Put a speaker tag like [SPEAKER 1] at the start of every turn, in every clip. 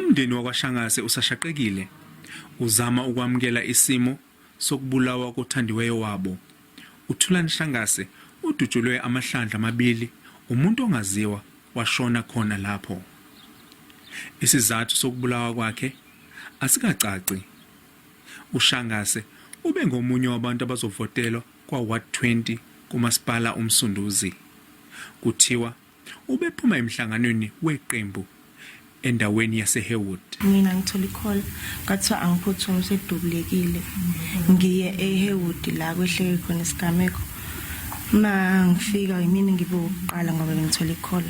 [SPEAKER 1] Umndeni wakwaShangase usashaqekile uzama ukwamukela isimo sokubulawa kothandiweyo wabo. UThulani Shangase udutshulwe amahlandla amabili umuntu ongaziwa washona khona lapho. Isizathu sokubulawa kwakhe asikacaci. UShangase ubengomunye wabantu abazovotelwa kwa-Ward 20 kuMasipala uMsunduzi. Kuthiwa ubephuma emhlanganweni weqembu endaweni yaseHerwood.
[SPEAKER 2] Mina ngithola i-call kwathiwa angiphuthume usedubulekile ngiye eHerwood la kwehleke khona isigameko. Ma ngifika yimina ngibe wokuqala ngoba bengithola i-call.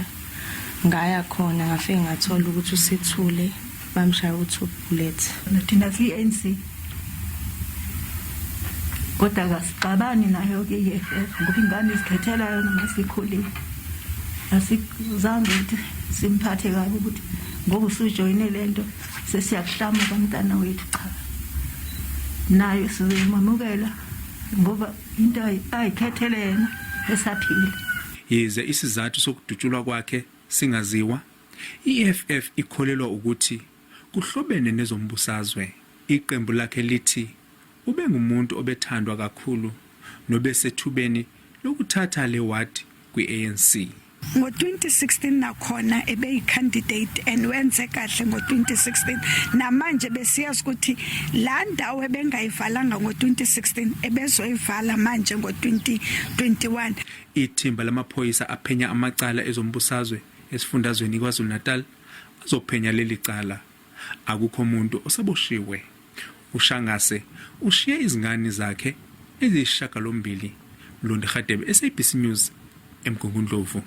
[SPEAKER 2] Ngaya khona ngafike ngathola ukuthi usethule bamshaya u-two bullets.
[SPEAKER 3] Thina siyi-ANC kodwa kasixabani nayo-ke i-EFF ngoba ingane izikhethela yona uma sikhulile. Asizange ukuthi simphathe kabi ukuthi ngoba usujoyine le nto sesiyakuhlamuka mntana wethu cha. Nayo sizoyimamukela ngoba into ayikhethele yena esaphila.
[SPEAKER 1] Yize isizathu sokudutshulwa kwakhe singaziwa, I-EFF ikholelwa ukuthi kuhlobene nezombusazwe. Iqembu lakhe lithi ubengumuntu obethandwa kakhulu nobesethubeni lokuthatha le wadi kwi-ANC.
[SPEAKER 4] Ngo-2016 nakhona ebeyi-candidate and wenze kahle ngo-2016 namanje besiyazi ukuthi la ndawo ebengayivalanga ngo-2016 ebezoyivala manje ngo-2021.
[SPEAKER 1] Ithimba lamaphoyisa aphenya amacala ezombusazwe esifundazweni iKwaZulu-Natal azophenya leli cala. Akukho muntu osaboshiwe. UShangase ushiye izingane zakhe eziyisishagalombili. Mlondi Radebe, SABC News, eMgungundlovu.